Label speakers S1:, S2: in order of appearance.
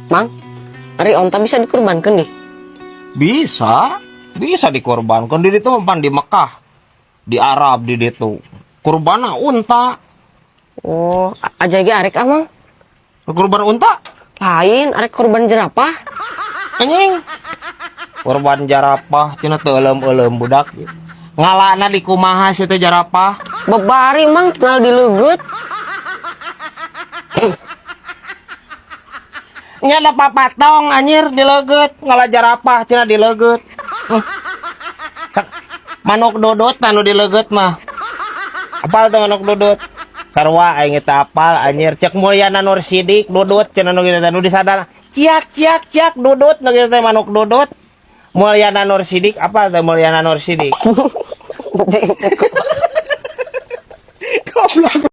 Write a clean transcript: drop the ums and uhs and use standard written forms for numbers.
S1: Mang, ari onta bisa dikurbankan deh?
S2: Bisa, bisa dikorbankan di ditu pan di Mekah, di Arab di ditu. Kurbana unta.
S1: Oh, aja ge arek ah, Mang.
S2: Kurban unta?
S1: Lain, arek kurban jerapah.
S2: Anjing. Kurban jarapah cenah teu euleum-euleum budak. Ngalana di kumaha sih teh jarapah?
S1: Babari, Mang, tinggal dileugeut.
S2: Nya ada papatong anjir dileugeut, ngala jarapah cenah dileugeut. Manuk dodot anu dileugeut mah. Apal tuh manuk dodot? Sarua aing teh apal anjir, cek Mulyana Nur Sidik dodot cenah nu kitu teh nu disadar. Ciak ciak ciak dodot nu kitu teh manuk dodot. Mulyana Nur Sidik, apal teh Mulyana Nur Sidik? Goblok.